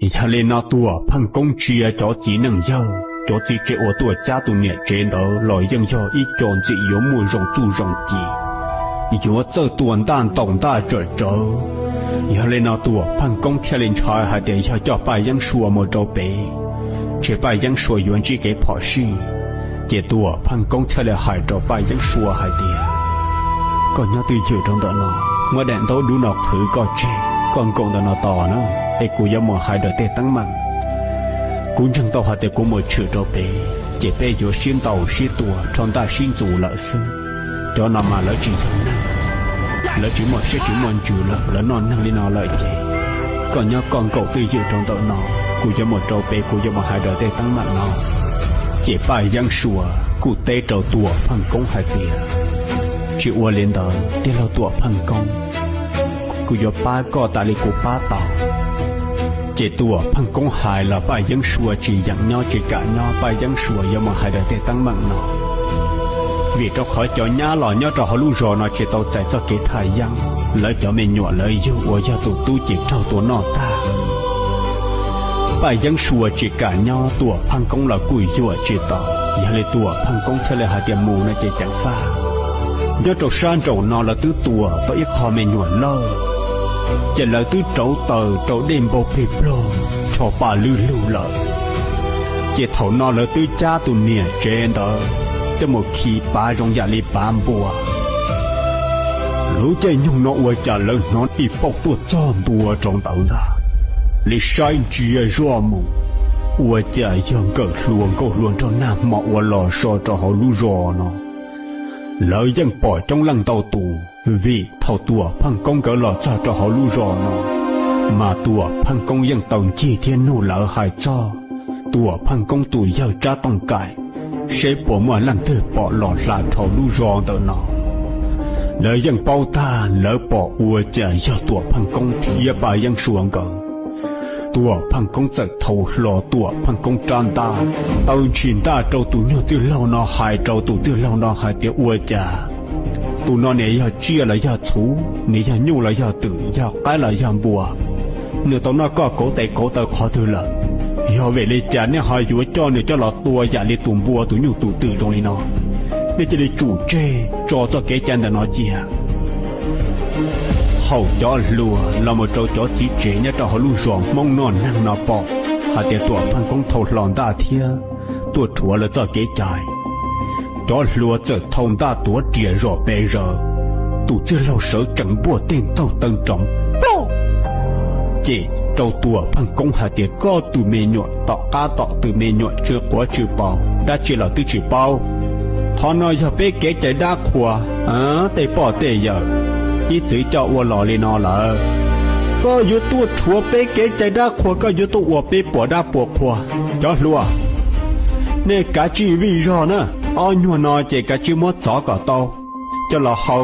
Yog li no Tuam Pheej Koob ntsia cov txiv neej yawg, cov txiv tsev uas tuaj cab tus niam tsev ntawd los yeej yog ib co ntxim yuav muaj zoo txuj zoo ci, yuav txawj tua ntaj ntaus ntaj tsawm tsawv. Yog li no Tuam Pheej Koob thiaj li ntshai hais tias yog coj Paj Yeeb Sua mus rau pem, ces Paj Yeeb Sua yuav ntsib kev phom sij. Ces Tuam Pheej Koob thiaj li hais rau Paj Yeeb Sua hais tias, koj nyob twj ywm rau ntawm no, muab daim ntaub dub no qhwv koj tseg, koj nkaum ntawm no tos na, es kuv yuav mus hais daws tej teeb meem. Kuv ntseeg tau hais tias kuv mus tshwm rau pem ces peb yuav sib ntaus sib tua rho ntaj sib ntxuav lawm xwb. Cov no mas lawv tsis yog neeg, lawv tsis muaj siab tsis muaj ntsws lawm, lawv noj neeg li no lawm ces koj nyob koj nkaum twj ywm rau ntawm no, kuv yuav mus rau pem kuv yuav mus hais daws tej teeb meem no. Ces Paj Yeeb Sua kuj teb rau Tuam Pheej Koob hais tias, tsis ua li ntawd tij laug Tuam Pheej Koob, kuv yuav pab koj tas li kuv pab tau. Ces Tuam Pheej Koob hais los Paj Yeeb Sua tsis yeem nyob tsis kam nyob, Paj Yeeb Sua yuav mus hais daws tej teeb meem no. Vim rau qhov cov nyab los nyob rau hauv lub zos no tsis tau txais txoj kev thaj yeeb, lawv cov me nyuam lawv yug uas yog tus tub ces raug tua noj tag. Paj Yeeb Sua tsis kam nyob, Tuam Pheej Koob los kuj yuam tsis tau. Yog li Tuam Pheej Koob thiaj li hais tias mus no ces ceev faj. Nyob rau sab nraum no lawv twb tua tau ib qho me nyuam lawj, ces lawv twb rauv taws rau dej npau plig plog cho pa lwj lug lawm. Ces thaum no lawv twb cab tus niam tsev ntawd coj mus khi pav zoo yam li pav npua. Lub caij nyoog no ua cas lawv hnov ib pauj tuaj txog ntua rau ntawd ntag. Li saib ntsia zoj mus, ua cas yog nkawm hluas nkauj hluas nraug nag hmo uas los so rau hauv lub zos no. Lawv yeej pom coob leej ntau tus, vim thaum Tuam Pheej Koob nkawd los txog rau hauv lub zos no, mas Tuam Pheej Koob yeej tau ncig thiab nug lawv hais txog Tuam Pheej Koob tus yawg Tsab Tooj Kaim, seb puas muaj leej twg pom los hla dhau lub zos ntawm no. Lawv yeej paub tag, lawv pom ua cas yog Tuam Pheej Koob thiab Paj Yeeb Sua nkawd. Tuam Pheej Koob txawm thau hlo Tuam Pheej Koob rab ntaj, taw ntshis ntaj rau tus nyuag txwj laug no, hais rau tus txwj laug no hais tias, ua cas tus no nws yog tsiaj los yog txhuv, nws yog nyuj los yog twm, yog qaib los yog npua, nws tau noj koj kauv tes kauv taw qhov twg lawm? Yog vim li cas nej ho yuav coj nws coj los tua yam li tus npua tus nyuj tus twm zoo li no? Nej cia li tsum tseg tso txoj kev cai ntawm no cia. Thaum cov hluas los mus rau cov txiv tsev nyob rau hauv lub zos Hmoob noj neeg no pom hais tias Tuam Pheej Koob thau hlo ntaj thiab tuaj rhuav lawv txoj kev cai, cov hluas txawm thau ntaj tuav riam zom pes zaws. Tus txwj laug sawv tsees npuaj tej ntaug taw nroov, ces rau Tuam Pheej Koob hais tias, koj tus me nyuam tom qab tom tw me nyuam tsw quav tsw paus dab tsi los twb tsis paub. Qhov no yog peb kev cai dab qhuas, tej poj tej yawm, ib txwm coj ua los li no lawm. Koj yuav tuaj rhuav peb kev cai dab qhuas, koj yuav tuaj ua peb puas dab puas qhuas. Cov hluas, nej kav tsij vij zog na, ob nyuag no ces kav tsij muab txov kom tau, coj los hau